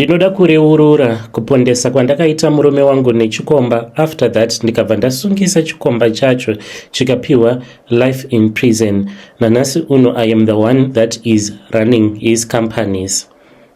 Ndinoda kureurura kupondesa kwandakaita murume wangu nechikomba. After that ndikabva ndasungisa chikomba chacho chikapiwa life in prison. Nanhasi uno I am the one that is running his companies.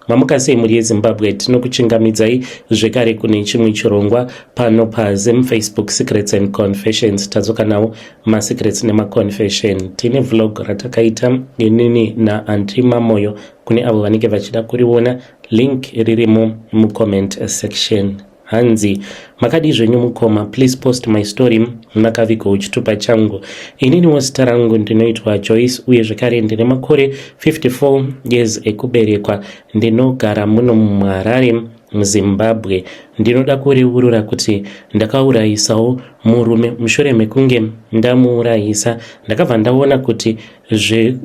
Mamuka sei mhuri yeZimbabwe? Tinokuchingamidzai zvekare kune chimwe chirongwa pano paZim Facebook Secrets and Confessions. Tadzoka nawo masecrets nemaconfession. Tine vlog ratakaita inini naAnti Mamoyo. Kune avo vanenge vachida kuriona, link ririmo mucomment section. Hanzi, "Makadii zvenyu mukoma? Please post my story makavigawo chitupa changu. Ininiwo zita rangu ndinoitwa Joyce, uye zvekare ndine makore 54 years ekuberekwa. Ndinogara muno muHarare, muZimbabwe. Ndinoda kureurura kuti ndakaurayisawo murume. Mushure mekunge ndamuurayisa, ndakabva ndaona kuti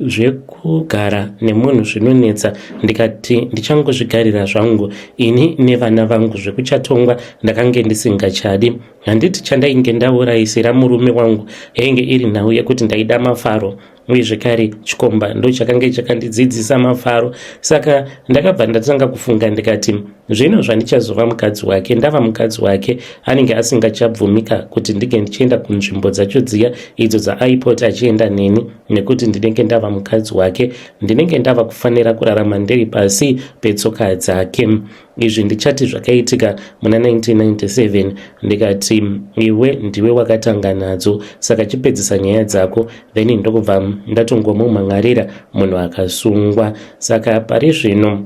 zvekugara nemunhu zvinonetsa, ndikati ndichangozvigarira zvangu ini nevana vangu. Zvekuchatongwa ndakange ndisingachadi. Handiti chandainge ndaurayisira murume wangu yainge iri nhau yekuti ndaida mafaro, uye zvekare chikomba ndo chakange chakandidzidzisa mafaro. Saka ndakabva ndatanga kufunga ndikati zvino zvandichazova mukadzi wake, ndava mukadzi wake, anenge asingachabvumika kuti ndinge ndichienda kunzvimbo dzacho dziya idzo dzaaipota achienda neni, nekuti ndinenge ndava mukadzi wake, ndinenge ndava kufanira kurarama ndiri pasi petsoka dzake. Izvi ndichati zvakaitika muna 1997. Ndikati iwe ndiwe wakatanga nadzo, saka chipedzisa nyaya dzako." Then ndokubva ndatongomumhan'arira, munhu akasungwa. Saka pari zvino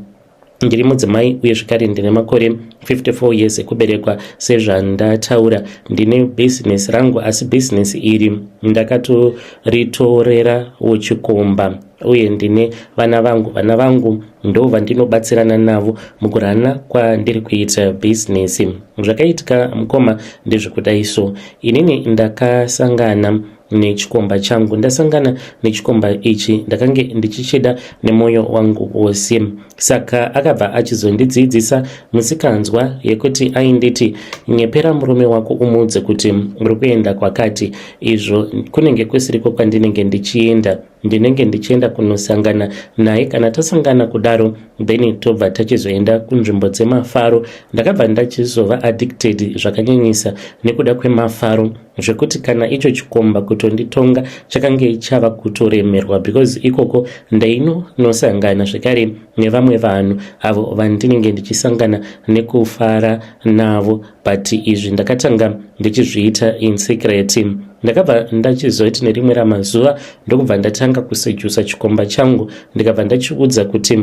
ndiri mudzimai, uye zvekare ndine makore 54 years ekuberekwa. Sezvandataura, ndine bhizinesi rangu, asi bhizinesi iri ndakatoritorerawo chikomba, uye ndine vana vangu. Vana vangu ndo vandinobatsirana navo mukurana kwandiri kuita bhizinesi. Zvakaitika mukoma ndezvekudai so: inini ndakasangana nechikomba changu. Ndasangana nechikomba ichi, ndakange ndichichida nemwoyo wangu wose. Saka akabva achizondidzidzisa musikanzwa yekuti ainditi, 'Nyepera murume wako, umuudze kuti uri kuenda kwakati.' Izvo kunenge kusiriko kwandinenge ndichienda. Ndinenge ndichienda kunosangana naye. Kana tasangana kudaro, then tobva tachizoenda kunzvimbo dzemafaro. Ndakabva ndachizova addicted zvakanyanyisa nekuda kwemafaro, zvekuti kana icho chikomba kutonditonga chakange chava kutoremerwa, because ikoko ndainonosangana zvekare nevamwe vanhu avo vandinenge ndichisangana nekufara navo. But izvi ndakatanga ndichizviita in secret. Ndakabva ndachizoti nerimwe ramazuva ndokubva ndatanga kusedusa chikomba changu, ndikabva ndachiudza kuti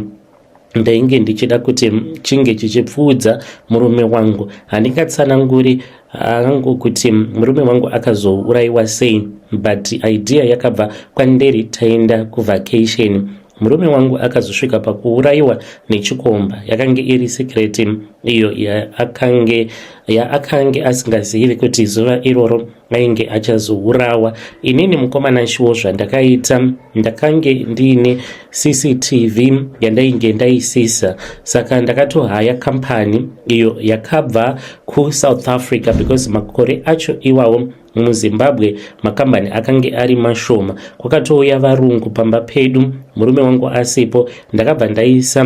ndainge ndichida kuti chinge chichipfuudza murume wangu. Handingatsananguri hangu kuti murume wangu akazourayiwa sei, but idea yakabva kwandiri. Taenda kuvacation, murume wangu akazosvika pakuurayiwa nechikomba. Yakange iri secret iyo yaakange asingazivi kuti zuva iroro ainge achazourawa. Inini mukomana shiwo, zvandakaita, ndakange ndiine CCTV yandainge ndaisisa. Saka ndakatohaya kambani iyo yakabva kuSouth Africa, because makore acho iwawo muZimbabwe makambani akange ari mashoma. Kwakatouya varungu pamba pedu murume wangu asipo. Ndakabva ndaisa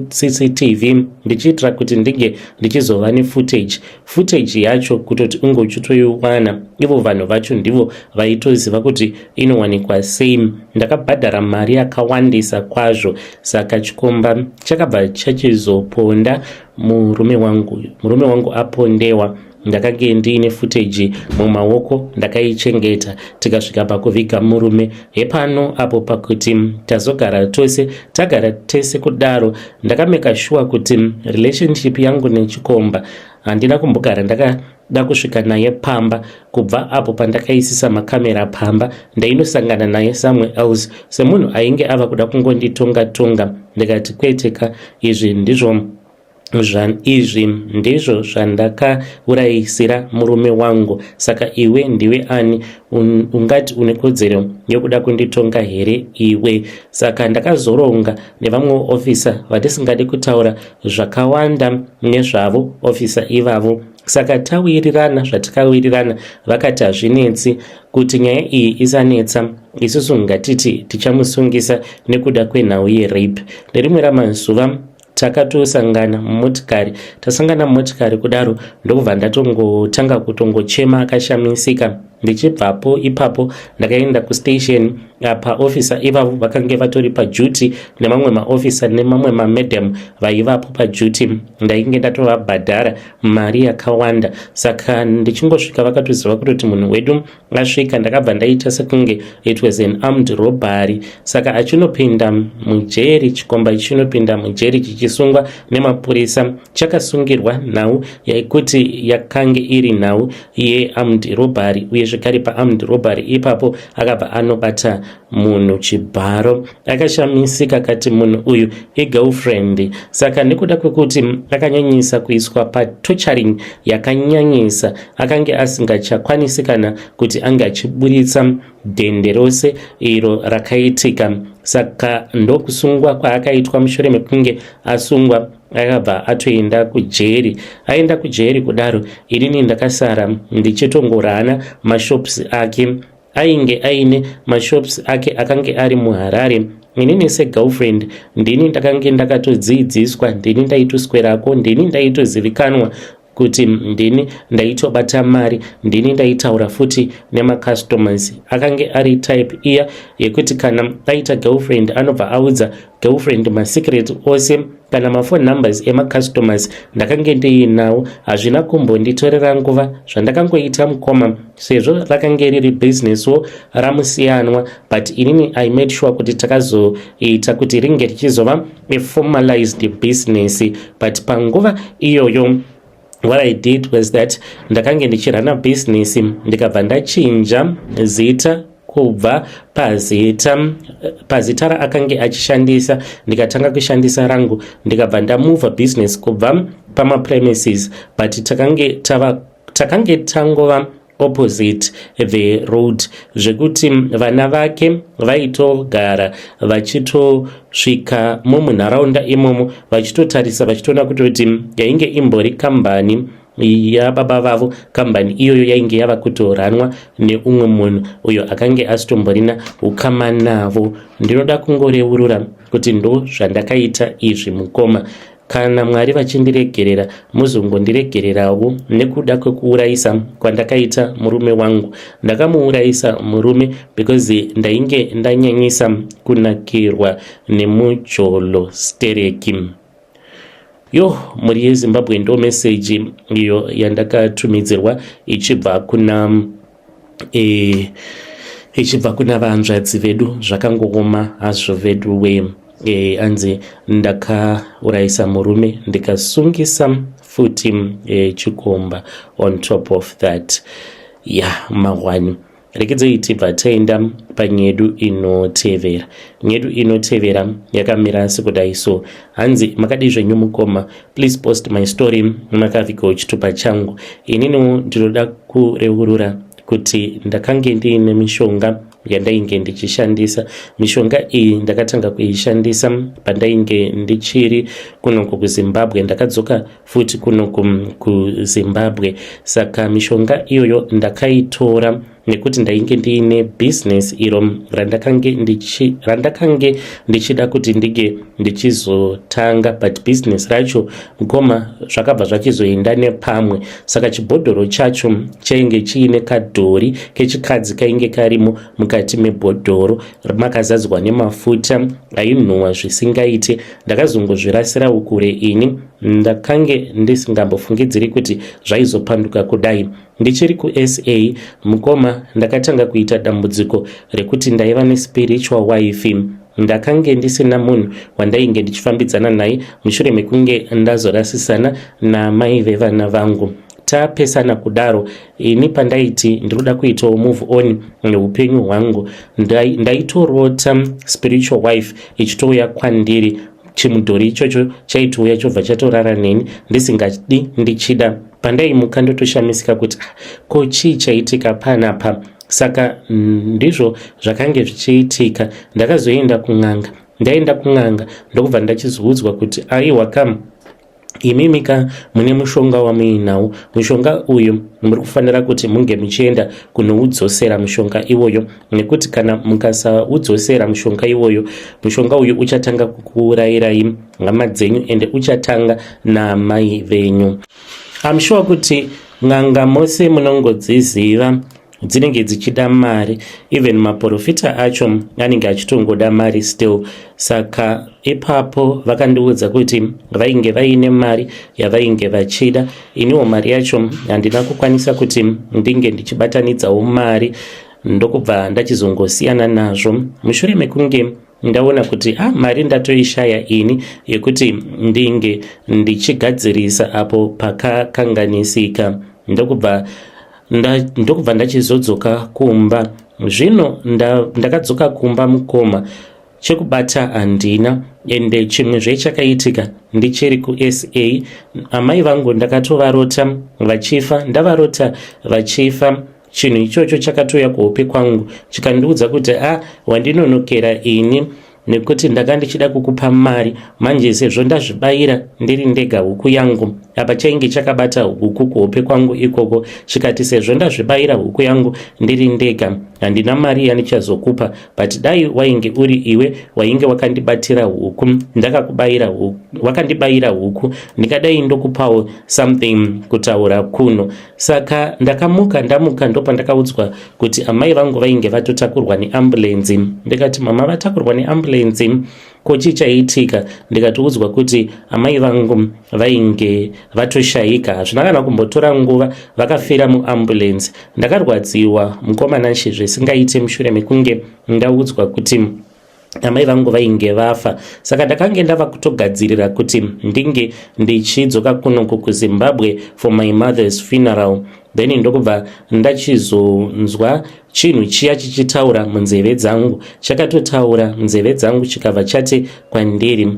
CCTV ndichiitira kuti ndinge ndichizova nefootage. Footage yacho kutoti unge uchitoiwana, ivo vanhu vacho ndivo vaitoziva kuti inowanikwa sei. Ndakabhadhara mari yakawandisa kwazvo. Saka chikomba chakabva chachizoponda murume wangu. Murume wangu apondewa, ndakange ndiine footage mumaoko, ndakaichengeta. Tikasvika pakuviga murume. Hepano apo pakuti tazogara tose, tagara tese kudaro, ndakameka sure kuti relationship yangu nechikomba handina kumbogara ndakada kusvika naye pamba. Kubva apo pandakaisisa makamera pamba, ndainosangana naye somewhere else, semunhu ainge ava kuda kungonditonga tonga. Ndikati kweteka, izvi ndizvo zvandakaurayisira murume wangu. Saka iwe ndiwe ani ungati une kodzero yekuda kunditonga here iwe? Saka ndakazoronga nevamwewo ofisa vatisingadi kutaura zvakawanda nezvavo, ofisa ivavo. Saka tawirirana zvatikawirirana, vakati hazvinetsi. Kuti nyaya iyi isanetsa, isusu ngatiti tichamusungisa nekuda kwenhau yerape. Nerimwe ramazuva. Takatosangana mumotikari, tasangana mumotikari kudaro ndokubva ndatongotanga kutongochema akashamisika. Ndichibvapo ipapo ndakaenda kustation. Apa officer ivavo vakange vatori paduty nemamwe maofficer nemamwe mamadam vaivapo paduty. Ndainge ndatovabhadhara mari yakawanda, saka ndichingosvika vakatoziva kutoti munhu wedu asvika. Ndakabva ndaita sekunge it was an armed robbery. Saka achinopinda mujeri, chikomba chinopinda mujeri chichisungwa nemapurisa, chakasungirwa nhau yekuti yakange iri nhau yearmed robbery. Uye zvekare paarmed robbery ipapo akabva anobata munhu chibharo. Akashamisika kati munhu uyu igirlfriend. Saka nekuda kwekuti akanyanyisa kuiswa patorturing yakanyanyisa, akange asingachakwanisi kana kuti ange achiburitsa dhende rose iro rakaitika. Saka ndokusungwa kwaakaitwa. Mushure mekunge asungwa, akabva atoenda kujeri. Aenda kujeri kudaro, inini ndakasara ndichitongorana mashops ake. Ainge aine mashops ake akange ari muHarare. Inini segirlfriend ndini ndakange ndakatodzidziswa, ndini ndaitoswerako, ndini ndaitozivikanwa kuti ndini ndaitobata mari, ndini ndaitaura futi nemacustomers. Akange ari type iya yekuti kana aita girlfriend anobva audza girlfriend masecret ose. Kana maphone numbers emacustomers ndakange ndiinawo. Hazvina kumbonditorera nguva zvandakangoita, mukoma, sezvo rakange riri businesswo ramusiyanwa, but inini I made sure kuti takazoita kuti ringe richizova aformalized business. But panguva iyoyo what I did was that ndakange ndichirana business, ndikabva ndachinja zita kubva pazita raakange achishandisa, ndikatanga kushandisa rangu. Ndikabva ndamuvha business kubva pamapremises, but takange tava takange tangova opposite the road, zvekuti vana vake vaitogara vachitosvika mumunharaunda imomo vachitotarisa, vachitoona kutoti yainge imbori kambani yababa vavo. Kambani iyoyo yainge yava kutoranwa neumwe munhu uyo akange asitomborina ukama navo. Ndinoda kungoreurura kuti ndo zvandakaita izvi, mukoma. Kana Mwari vachindiregerera, muzongondiregererawo nekuda kwekuurayisa kwandakaita murume wangu. Ndakamuurayisa murume because ndainge ndanyanyisa kunakirwa nemujolo stereki. Yo, mhuri yeZimbabwe, ndo meseji iyo yandakatumidzirwa ichibva kuna vanzvadzi vedu. Zvakangooma hazvo vedu we. Anzi ndakaurayisa murume, ndikasungisa futi chikomba on top of that. Ya yeah, mahwani. Rekedzei tibva taenda panyedu inotevera. Nyedu inotevera yakamira sekudai so. Hanzi, "Makadii zvenyu mukoma? Please post my story. Makavigawo chitupa changu. Ininiwo ndinoda kureurura kuti ndakange ndiine mishonga yandainge ndichishandisa. Mishonga iyi ndakatanga kuishandisa pandainge ndichiri kunoko kuZimbabwe. Ndakadzoka futi kunoku kuZimbabwe, saka mishonga iyoyo ndakaitora nekuti ndainge ndiine bhizinesi iro randakange ndichida kuti ndinge ndichizotanga. But bhizinesi racho, mukoma, zvakabva zvachizoenda nepamwe. Saka chibhodhoro chacho chainge chiine kadhori kechikadzi kainge karimo mukati mebhodhoro, makazadzwa nemafuta ainhuhwa zvisingaite. Ndakazongozvirasirawo kure. Ini ndakange ndisingambofungidziri kuti zvaizopanduka kudai. Ndichiri kuSA, mukoma, ndakatanga kuita dambudziko rekuti ndaiva nespiritual wife. Ndakange ndisina munhu wandainge ndichifambidzana naye mushure mekunge ndazorasisana namai vevana vangu. Tapesana kudaro, ini pandaiti ndinoda kuitawo move on neupenyu hwangu, ndaitorota spiritual wife ichitouya kwandiri. Chimudhori ichocho chaitouya, chobva chatorara neni ndisingadi ndichida. Pandaimuka ndotoshamisika kuti, ah, ko chii chaitika panapa? Saka ndizvo zvakange zvichiitika. Ndakazoenda kun'anga. Ndaenda kun'anga, ndokubva ndachizoudzwa kuti aiwa, kam Imimi ka mune mushonga wamuinawo, mushonga uyu muri kufanira kuti munge muchienda kunoudzosera mushonga iwoyo, nekuti kana mukasaudzosera mushonga iwoyo, mushonga uyu uchatanga kukuurayirai hama dzenyu ende uchatanga naamai venyu. I'm sure kuti n'anga mose munongodziziva, dzinenge dzichida mari. Even maprofita acho anenge achitongoda mari still. Saka ipapo vakandiudza kuti vainge vaine mari yavainge vachida. Iniwo mari yacho handina kukwanisa kuti ndinge ndichibatanidzawo mari, ndokubva ndachizongosiyana nazvo mushure mekunge ndaona kuti ah, mari ndatoishaya ini yekuti ndinge ndichigadzirisa apo pakakanganisika. Ndokubva ndachizodzoka kumba. Zvino ndakadzoka kumba, mukoma, chekubata handina. Ende chimwe zvechakaitika ndichiri kuSA, amai vangu ndakatovarota vachifa. Ndavarota vachifa, chinhu ichocho chakatouya kuhope kwangu chikandiudza kuti, "A ah, wandinonokera ini, nekuti ndanga ndichida kukupa mari. Manje sezvo ndazvibayira ndiri ndega huku yangu," apa chainge chakabata huku kuhope kwangu ikoko, chikati, "Sezvo ndazvibayira huku yangu ndiri ndega, handina mari yandichazokupa. But dai wainge uri iwe wainge wakandibatira huku, ndakakubayira huku, wakandibayira huku, ndingadai ndokupawo something kutaura kuno." Saka ndakamuka. Ndamuka, ndopandakaudzwa kuti amai vangu vainge vatotakurwa neambulenzi. Ndikati, "Mama vatakurwa neambulenzi, ko chii chaitika?" Ndikatiudzwa kuti amai vangu vainge vatoshayika. Hazvina kana kumbotora nguva, vakafira muambulenzi. Ndakarwadziwa, mukoma Nashe, zvisingaite, mushure mekunge ndaudzwa kuti amai vangu vainge vafa. Saka ndakange ndava kutogadzirira kuti ndinge ndichidzoka kunoku kuZimbabwe for my mother's funeral. Then ndokubva ndachizonzwa chinhu chiya chichitaura munzeve dzangu. Chakatotaura munzeve dzangu, chikabva chati kwandiri,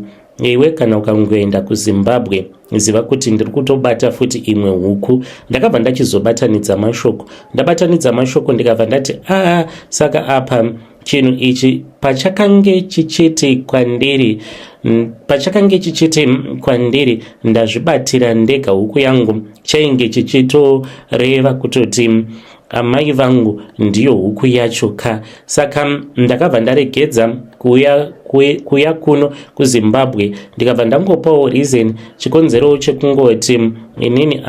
"Iwe, kana ukangoenda kuZimbabwe, ziva kuti ndiri kutobata futi imwe huku." Ndakabva ndachizobatanidza mashoko. Ndabatanidza mashoko, ndikabva ndati, "Aa, saka apa chinhu ichi pachakange chichiti kwandiri ndazvibatira ndega huku yangu, chainge chichitoreva kutoti amai vangu ndiyo huku yacho ka." Saka ndakabva ndaregedza kuuya kuno kuZimbabwe. Ndikabva ndangopawo reason, chikonzero chekungoti inini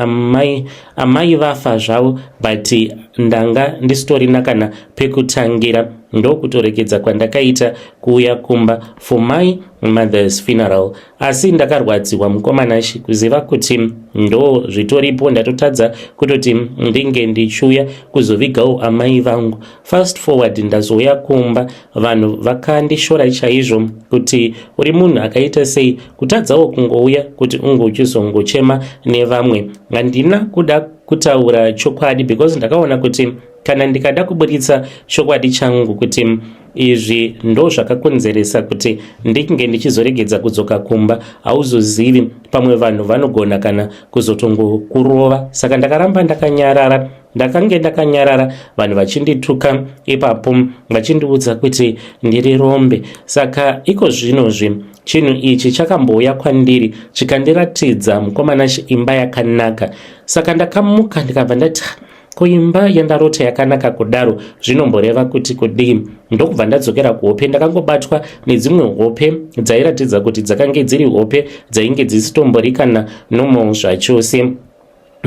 amai vafa zvavo, but ndanga ndisitorina kana pekutangira. Ndokutoregedza kwandakaita kuuya kumba for my mother's funeral. Asi ndakarwadziwa, mukoma Nashe, kuziva kuti ndo zvitoripo, ndatotadza kutoti ndinge ndichiuya kuzovigawo amai vangu. Fast forward, ndazouya kumba, vanhu vakandishora chaizvo kuti, "Uri munhu akaita sei kutadzawo kungouya kuti unge uchizongochema nevamwe?" Handina kuda kutaura chokwadi because ndakaona kuti kana ndikada kuburitsa chokwadi changu kuti izvi ndo zvakakonzeresa kuti ndinge ndichizoregedza kudzoka kumba, hauzozivi, pamwe vanhu vanogona kana kuzotongokurova. Saka ndakaramba ndakanyarara. Ndakange ndakanyarara, vanhu vachindituka ipapo, vachindiudza kuti ndiri rombe. Saka iko zvinozvi chinhu ichi chakambouya kwandiri chikandiratidza, mukoma Nashe, imba yakanaka. Saka ndakamuka, ndikabva ndati, "Ko imba yandarota yakanaka kudaro zvinomboreva kuti kudii?" Ndokubva ndadzokera kuhope. Ndakangobatwa nedzimwe hope dzairatidza kuti dzakange dziri hope dzainge dzisitombori kana normal zvachose.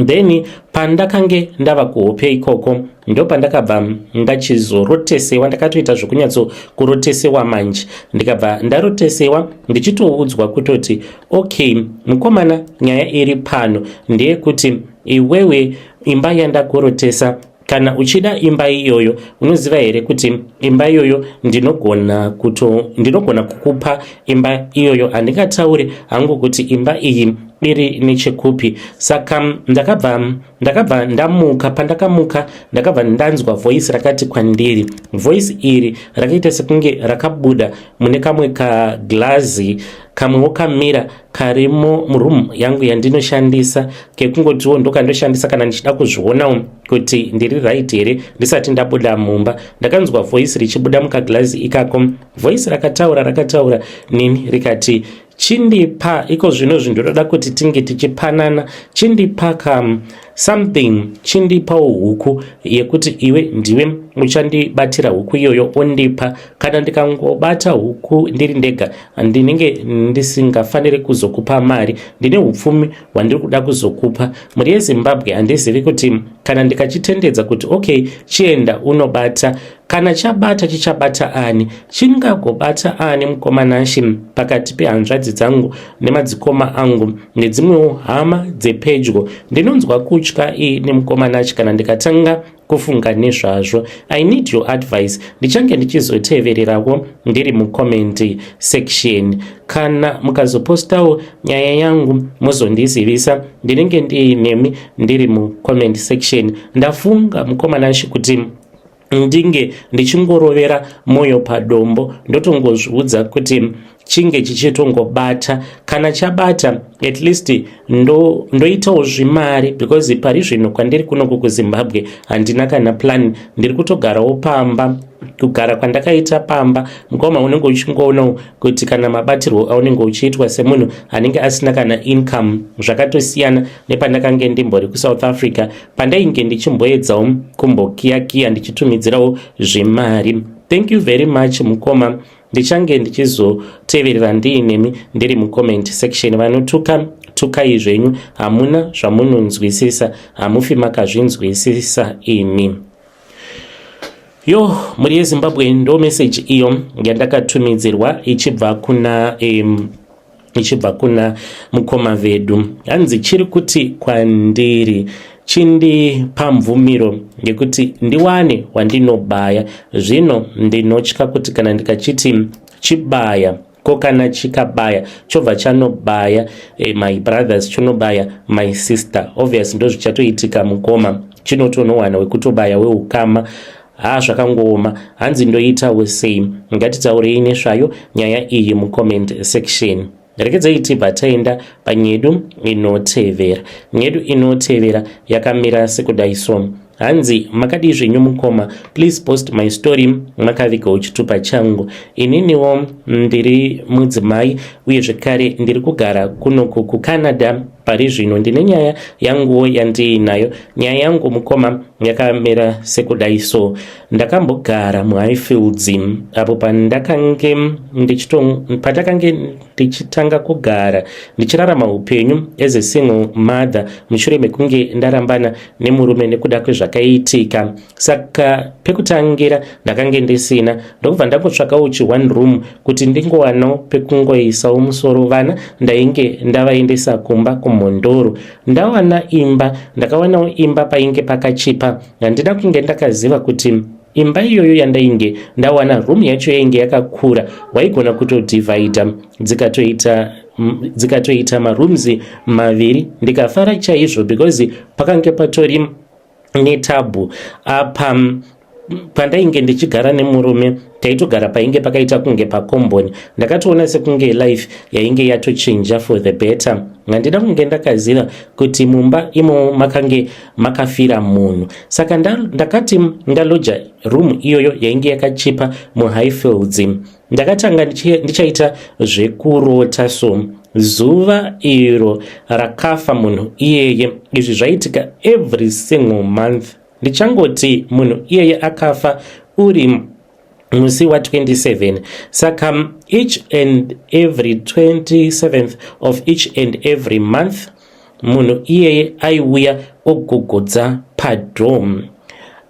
Then pandakange ndava kuhope ikoko, ndopandakabva ndachizorotesewa. Ndakatoita zvokunyatsokurotesewa manje. Ndikabva ndarotesewa ndichitoudzwa kutoti, "Okay mukomana, nyaya iri pano ndeyekuti iwewe, imba yandakurotesa, kana uchida imba iyoyo, unoziva here kuti imba iyoyo ndinogona kukupa imba iyoyo? Handingatauri hangu kuti imba iyi iri nechekupi." Saka ndakabva ndamuka. Pandakamuka, ndakabva ndanzwa voice rakati kwandiri. Voice iri rakaita sekunge rakabuda mune kamwe kaglazi, kamwewo kamira karimo muroom yangu yandinoshandisa, kekungotiwo ndokandoshandisa kana ndichida kuzvionawo kuti ndiri right here ndisati ndabuda mumba. Ndakanzwa voice richibuda mukaglazi ikako. Voice rakataura nini rikati Chindipa iko zvino zvindoda kuti tinge tichipanana. Chindipa ka something, chindipawo huku yekuti iwe ndiwe uchandibatira huku iyoyo, ondipa. Kana ndikangobata huku ndiri ndega, ndinenge ndisingafaniri kuzokupa mari. Ndine upfumi hwandiri kuda kuzokupa. Mhuri yeZimbabwe, handizivi kuti kana ndikachitendedza kuti okay, chienda unobata, kana chabata chichabata ani? Chingagobata ani, mukomanashi, pakati pehanzvadzi dzangu nemadzikoma angu nedzimwewo hama dzepedyo? Ndinonzwa kutya nemukomanashi kana ndikatanga kufunga nezvazvo. I need your advice. Ndichange ndichizotevererawo ndiri mucomment section. Kana mukazopostawo nyaya yangu, muzondizivisa. Ndinenge ndiinemi ndiri mucomment section. Ndafunga, mukomanashi, kuti ndinge ndichingorovera mwoyo padombo, ndotongozviudza kuti chinge chichitongobata. Kana chabata, at least ndoitawo zvimari, because pari zvino kwandiri kunoku kuZimbabwe handina kana plan. Ndiri kutogarawo pamba. Kugara kwandakaita pamba, mukoma, unenge uchingoonawo kuti kana mabatirwo aunenge uchiitwa semunhu anenge asina kana income, zvakatosiyana nepandakange ndimbori kuSouth Africa, pandainge ndichimboedzawo kumbokiyakiya ndichitumidzirawo zvemari. Thank you very much, mukoma. Ndichange ndichizoteverera ndiinemi ndiri mucomment section. Vanotuka, tukai zvenyu. Hamuna zvamunonzwisisa, hamufi makazvinzwisisa imi. Yo, mhuri yeZimbabwe, ndo meseji iyo yandakatumidzirwa ichibva kuna mukoma vedu. Hanzi chiri kuti kwandiri chindipa mvumiro yekuti ndiwane wandinobaya. Zvino ndinotya kuti kana ndikachiti chibaya, ko kana chikabaya chobva chanobaya my brothers, chonobaya my sister? Obvious, ndo zvichatoitika, mukoma. Chinotonowana wekutobaya weukama. Ha, zvakangooma. Hanzi ndoitawo sei? Ngatitaurei nezvayo nyaya iyi mucomment section. Rekedzai tibva taenda panyedu inotevera. Nyedu inotevera yakamira sekudai so. Hanzi, "Makadii zvenyu, mukoma? Please post my story makavigawo chitupa changu. Ininiwo ndiri mudzimai uye zvekare ndiri kugara kunoku kuCanada pari zvino. Ndine nyaya yanguwo yandiinayo. Nyaya yangu, mukoma, yakamira sekudai so. Ndakambogara muHighfields apo pandakange ndichitanga kugara ndichirarama upenyu as a single mother mushure mekunge ndarambana nemurume nekuda kwezvakaitika. Saka pekutangira ndakange ndisina, ndokubva ndangotsvakawo chi one room kuti ndingowanawo pekungoisawo musoro. Vana ndainge ndavaendesa kumba kuMhondoro. Ndawana imba, ndakawanawo imba painge pakachipa. Handina kunge ndakaziva kuti imba iyoyo yandainge ndawana, room yacho yainge yakakura, waigona kutodhivhaidha dzikatoita marooms maviri. Ndikafara chaizvo because pakange patori netabhu. Apa pandainge ndichigara nemurume, taitogara painge pakaita kunge pakomboni. Ndakatoona sekunge life yainge yatochinja for the better. Handina kunge ndakaziva kuti mumba imomo makange makafira munhu. Saka ndakati ndaloja room iyoyo yainge yakachipa muHighfields, ndakatanga ndichaita zvekurota. So zuva iro rakafa munhu iyeye, izvi zvaitika every single month. Ndichangoti munhu iyeye akafa uri musi wa27, saka each and every 27th of each and every month munhu iyeye aiuya ogogodza padoor.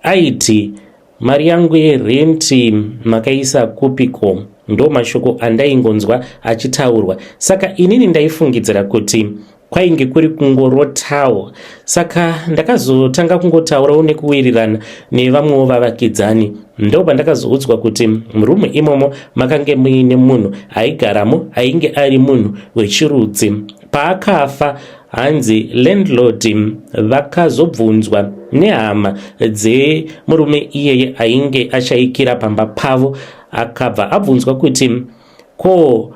Aiti, 'Mari yangu yerenti makaisa kupiko?' Ndo mashoko andaingonzwa achitaurwa. Saka inini ndaifungidzira kuti kwainge kuri kungorotawo. Saka ndakazotanga kungotaurawo nekuwirirana nevamwewo vavakidzani. Ndo pandakazoudzwa kuti murumu imomo makange muine munhu aigaramo ainge ari munhu wechirudzi. Paakafa, hanzi landlord vakazobvunzwa nehama dzemurume iyeye ainge achayikira pamba pavo. Akabva abvunzwa kuti ko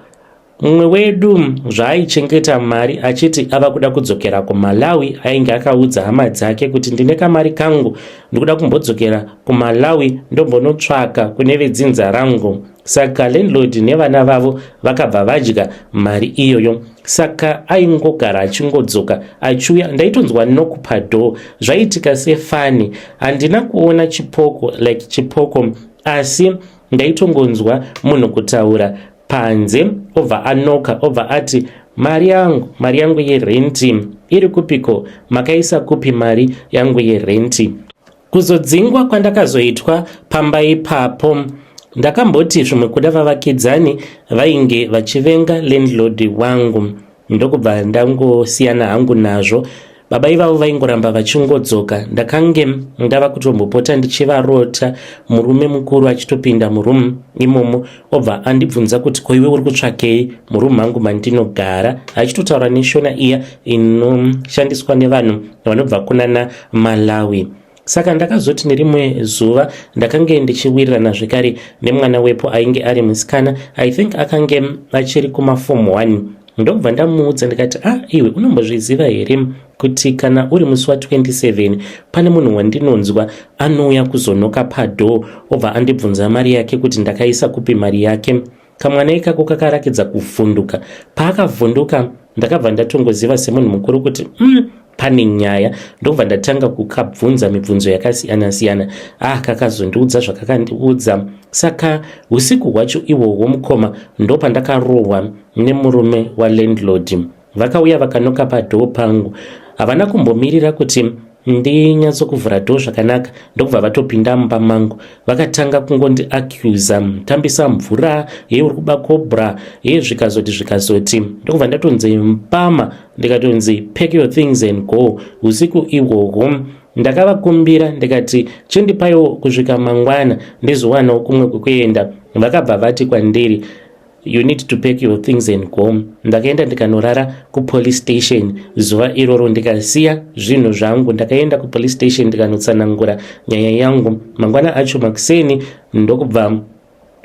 mumwe wedu zvaaichengeta mari achiti ava kuda kudzokera kuMalawi, ainge akaudza hama dzake kuti ndine kamari kangu, ndikuda kumbodzokera kuMalawi, ndombonotsvaka kune vedzinza rangu. Saka landlord nevana vavo vakabva vadya mari iyoyo. Saka aingogara achingodzoka achiuya, ndaitonzwa knock padoor. Zvaiitika sefani. Handina kuona chipoko, like chipoko, asi ndaitongonzwa munhu kutaura panze, obva anoka, obva ati, "Mari yangu, mari yangu yerenti iri kupiko? Makaisa kupi mari yangu yerenti?" Kuzodzingwa kwandakazoitwa pamba ipapo, ndakamboti zvimwe kuda vavakidzani vainge vachivenga landlord wangu, ndokubva ndangosiyana hangu nazvo. Baba ivavo vaingoramba vachingodzoka. Ndakange ndava kutombopota ndichivarota, murume mukuru achitopinda murumu imomo, obva andibvunza kuti, "Ko iwe uri kutsvakei murumu mangu mandinogara?" Achitotaura neShona iya inoshandiswa nevanhu vanobva kunana Malawi. Saka ndakazoti nerimwe zuva ndakange ndichiwirirana zvekare nemwana wepo ainge ari musikana, I think akange achiri kumaform 1. Ndobva ndamuudza ndikati, "Ah, iwe unombozviziva here kuti kana uri musi wa27 pane munhu wandinonzwa anouya kuzonoka padoor, obva andibvunza mari yake, kuti ndakaisa kupi mari yake?" Kamwana ikako kakarakidza kuvhunduka. Paakavhunduka, ndakabva ndatongoziva semunhu mukuru kuti pane nyaya. Ndobva ndatanga kukabvunza mibvunzo yakasiyana-siyana. Ah, kakazondiudza zvakakandiudza. Saka usiku hwacho ihwohwo, mukoma, ndopandakarohwa nemurume walandlord. Vakauya vakanoka padoor pangu. Havana kumbomirira kuti ndinyatsokuvhura door zvakanaka, ndokubva vatopinda mumba mangu. Vakatanga kungondiaccusa, "Tambisa mvura ye, uri kuba cobra ye," zvikazoti zvikazoti. Ndokubva ndatonzi mpama, ndikatonzi, "Pack your things and go." Usiku ihwohwo ndakavakumbira ndikati, "Chindipaiwo kusvika mangwana, ndizowanawo kumwe kwekuenda." Vakabva vati kwandiri, "You need to pack your things and go." Ndakaenda ndikanorara kupolice station zuva iroro, ndikasiya zvinhu zvangu. Ndakaenda kupolice station ndikanotsanangura nyaya yangu. Mangwana acho makuseni ndokubva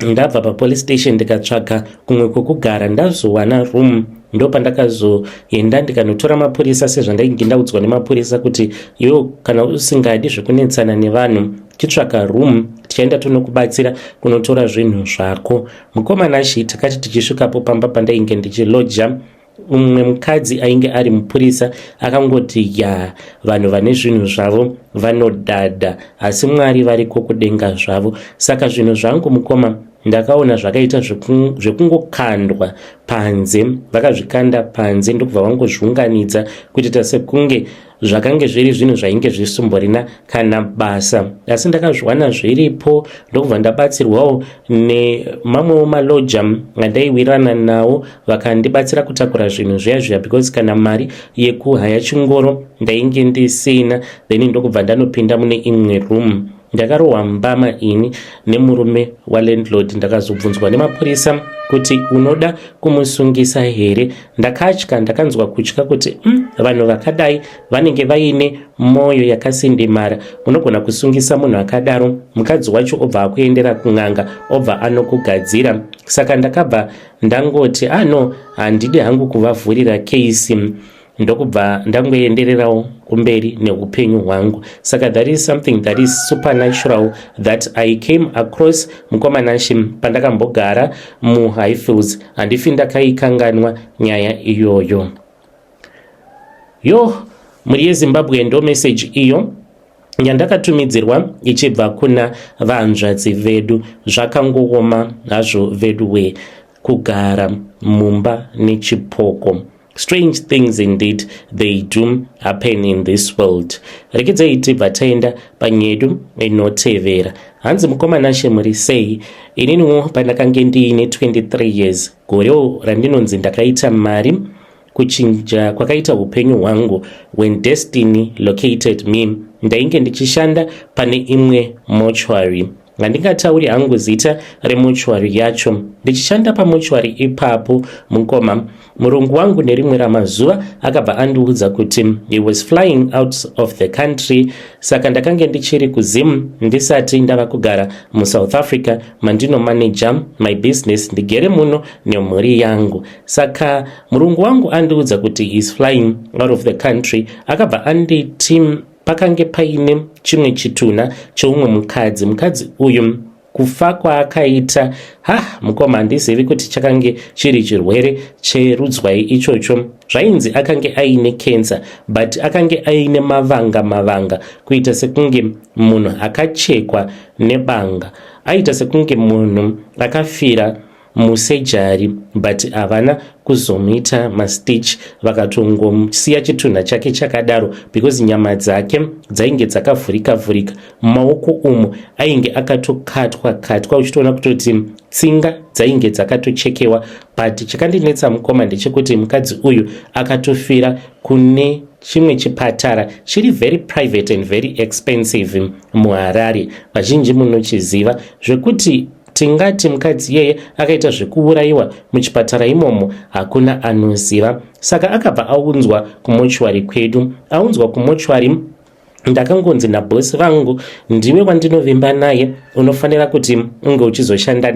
ndabva papolice station, ndikatsvaka kumwe kwekugara. Ndazowana room, ndopandakazoenda ndikanotora mapurisa, sezvandainge ndaudzwa nemapurisa kuti, "Iwe kana usingadi zvekunetsana nevanhu, titsvaka room, tichaenda tonokubatsira kunotora zvinhu zvako." Mukomanashi, takati tichisvikapo pamba pandainge ndichiloja, umwe mukadzi ainge ari mupurisa akangoti, "Ya, vanhu vane zvinhu zvavo vanodada, asi Mwari variko kudenga zvavo." Saka zvinhu zvangu, mukoma, ndakaona zvakaita zvekungokandwa panze. Vakazvikanda panze, ndokubva vangozviunganidza kuitita sekunge zvakange zviri zvinhu zvainge zvisumborina kana basa, asi ndakazviwana zviripo. Ndokubva ndabatsirwawo nemamwewo maloja andaiwirana nawo, vakandibatsira kutakura zvinhu zviya zviya, because kana mari yekuhaya chingoro ndainge ndisina. Then ndokubva ndanopinda mune imwe room. Ndakarohwa mbama ini nemurume walandlord. Ndakazobvunzwa nemapurisa kuti, "Unoda kumusungisa here?" Ndakatya, ndakanzwa kutya kuti vanhu vakadai vanenge vaine mwoyo yakasindimara. Unogona kusungisa munhu akadaro, mukadzi wacho obva akuendera kun'anga, obva anokugadzira. Saka ndakabva ndangoti, "Ano, ah, handidi hangu kuvavhurira case." Ndokubva ndangoendererawo kumberi neupenyu hwangu. Saka that is something that is supernatural that I came across, mukomanashi, pandakambogara muHighfields. Handifi ndakaikanganwa nyaya iyoyo. Yo, mhuri yeZimbabwe, ndo message iyo yandakatumidzirwa ichibva kuna vanzvadzi vedu. Zvakangooma hazvo vedu we, kugara mumba nechipoko. Strange things indeed, they do happen in this world. Rekedzai tibva taenda panyedu inotevera. Hanzi, "Mukomana muri sei? Ininiwo pandakange ndiine 23 years, gorewo randinonzi ndakaita mari, kuchinja kwakaita upenyu hwangu when destiny located me. Ndainge ndichishanda pane imwe mortuary. Handingatauri hangu zita remortuary yacho. Ndichishanda pamortuary ipapo, mukoma, murungu wangu nerimwe ramazuva akabva andiudza kuti he was flying out of the country. Saka ndakange ndichiri kuZim, ndisati ndava kugara muSouth Africa mandinomaneja my business, ndigere muno nemhuri yangu. Saka murungu wangu andiudza kuti he is flying out of the country, akabva anditi pakange paine chimwe chitunha cheumwe mukadzi. Mukadzi uyu Kufa kwaakaita, ha, mukoma, handizivi kuti chakange chiri chirwere cherudzwai ichocho. Zvainzi akange aine cancer, but akange aine mavanga mavanga, kuita sekunge munhu akachekwa nebanga, aita sekunge munhu akafira musurgery, but havana kuzomuita mastitch, vakatongosiya chitunha chake chakadaro because nyama dzake dzainge dzakavhurika vhurika. Mumaoko umo ainge akatokatwa katwa, uchitoona kutoti tsinga dzainge dzakatochekewa. But chakandinetsa, mukoma, ndechekuti mukadzi uyu akatofira kune chimwe chipatara chiri very private and very expensive muHarare. Vazhinji munochiziva. Zvekuti tingati mukadzi iyeye akaita zvekuurayiwa muchipatara imomo, hakuna anoziva. Saka akabva aunzwa kumochwari kwedu. Aunzwa kumochwari, ndakangonzi nabhosi vangu, "Ndiwe wandinovimba naye, unofanira kuti unge uchizoshanda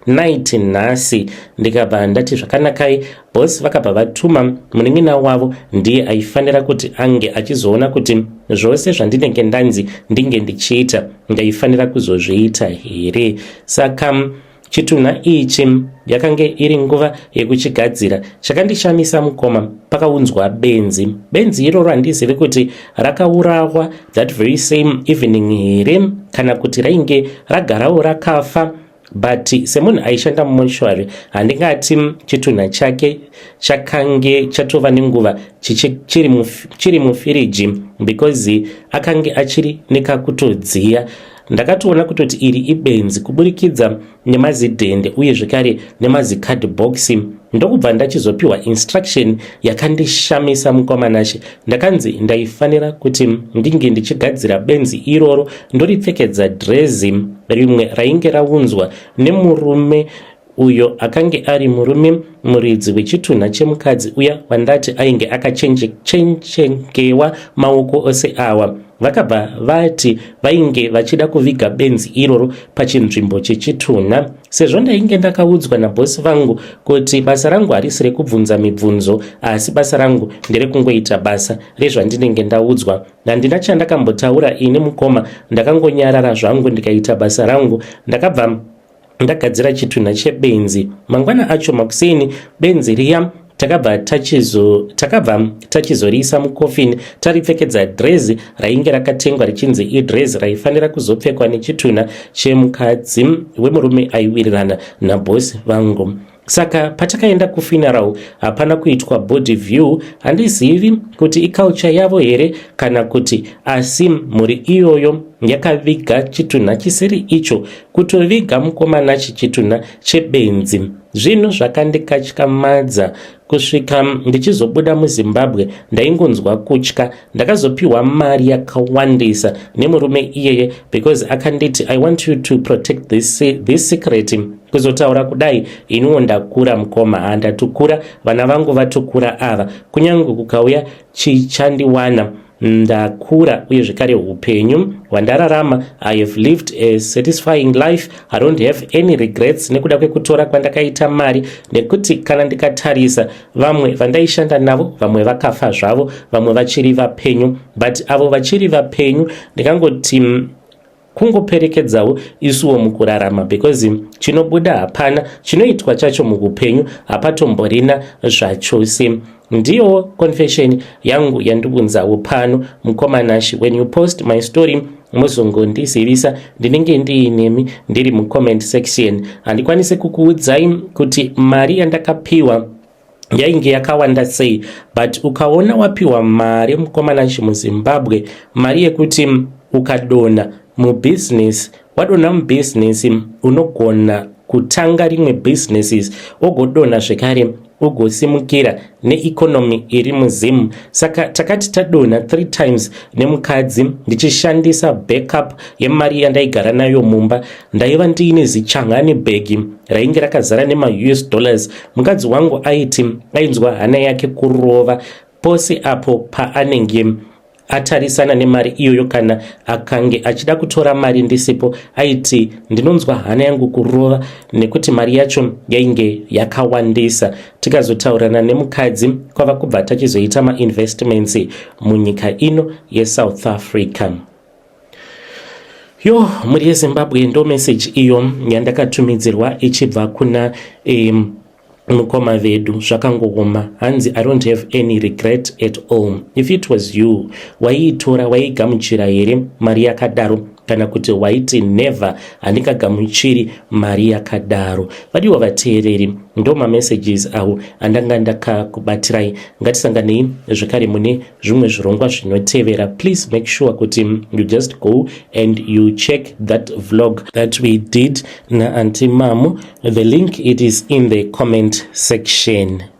night nhasi." Ndikabva ndati, "Zvakanakai, bhosi." Vakabva vatuma munin'ina wavo, ndiye aifanira kuti ange achizoona kuti zvose zvandinenge ndanzi ndinge ndichiita, ndaifanira kuzozviita here. Saka chitunha ichi yakange iri nguva yekuchigadzira. Chakandishamisa, mukoma, pakaunzwa benzi. Benzi iroro handizivi kuti rakaurawa that very same evening here kana kuti rainge ragarawo rakafa, but semunhu aishanda mumochwari, handingati chitunha chake chakange chatova nenguva chiri mufiriji, because akange achiri nekakutodziya. Ndakatoona kutoti iri ibenzi kuburikidza nemazidhende uye zvekare nemazicardbox. Ndokubva ndachizopiwa instruction yakandishamisa, mukoma Nashe. Ndakanzi ndaifanira kuti ndinge ndichigadzira benzi iroro, ndoripfekedza dhirezi rimwe rainge raunzwa nemurume uyo akange ari murume muridzi wechitunha chemukadzi uya wandati ainge akachenjengewa maoko ose awa. Vakabva vati vainge vachida kuviga benzi iroro pachinzvimbo chechitunha. Sezvo ndainge ndakaudzwa nabhosi vangu kuti basa rangu harisi rekubvunza mibvunzo, asi basa rangu nderekungoita basa rezvandinenge ndaudzwa, handina chandakambotaura ini, mukoma. Ndakangonyarara zvangu, ndikaita basa rangu. Ndakabva ndagadzira chitunha chebenzi. Mangwana acho makuseni, benzi riya takabva tachizoriisa mukofini, taripfekedza dhirezi rainge rakatengwa richinzi idhirezi raifanira kuzopfekwa nechitunha chemukadzi wemurume aiwirirana nabhosi vangu. Saka patakaenda kufuneral, hapana kuitwa body view. Handizivi kuti iculture yavo here kana kuti, asi mhuri iyoyo yakaviga chitunha chisiri icho, kutoviga, mukoma Nashe, chitunha chebenzi. Zvinhu zvakandikatyamadza. Kusvika ndichizobuda muZimbabwe, ndaingonzwa kutya. Ndakazopiwa mari yakawandisa nemurume iyeye because akanditi, "I want you to protect this secret." Kuzotaura kudai, iniwo ndakura, mukoma, handatukura, vana vangu vatokura ava. Kunyange kukauya chichandiwana, ndakura, uye zvekare upenyu hwandararama, I have lived a satisfying life. I don't have any regrets nekuda kwekutora kwandakaita mari, nekuti kana ndikatarisa vamwe vandaishanda navo, vamwe vakafa zvavo, vamwe vachiri vapenyu, but avo vachiri vapenyu ndikangoti kungoperekedzawo isuwo mukurarama, because chinobuda hapana, chinoitwa chacho muupenyu hapatomborina zvachose. Ndiyo confession yangu yandibunzawo pano, mukoma Nashe. When you post my story, muzongondizivisa, ndinenge ndiinemi, ndiri mucomment section. Handikwanisi kukuudzai kuti mari yandakapiwa yainge yakawanda sei, but ukaona wapiwa mari, mukoma Nashe, muZimbabwe, mari yekuti ukadonha mubhizinesi, wadonha mubhizinesi, unogona kutanga rimwe businesses, ogodonha zvekare, ugosimukira neeconomy iri muZimu. Saka takati tadonha 3 times nemukadzi, ndichishandisa backup yemari yandaigara nayo mumba. Ndaiva ndiine zichangani bhegi rainge rakazara nemaUS dollars. Mukadzi wangu aiti ainzwa hana yake kurova pose apo paanenge atarisana nemari iyoyo. Kana akange achida kutora mari ndisipo, aiti, "Ndinonzwa hana yangu kurova," nekuti mari yacho yainge yakawandisa. Tikazotaurana nemukadzi, kwava kubva tachizoita mainvestments munyika ino yeSouth Africa. Yo, mhuri yeZimbabwe, ndo message iyo yandakatumidzirwa ichibva kuna mukoma vedu. Zvakangooma. Hanzi, "I don't have any regret at all." If it was you, waiitora, waigamuchira here mari yakadaro, kana kuti waiti, "Never, handingagamuchiri mari yakadaro"? Vadiwa vateereri, ndo mamessages avo andanga ndakakubatirai. Ngatisanganei zvekare mune zvimwe zvirongwa zvinotevera. Please make sure kuti you just go and you check that vlog that we did naAunty Mamu. The link, it is in the comment section.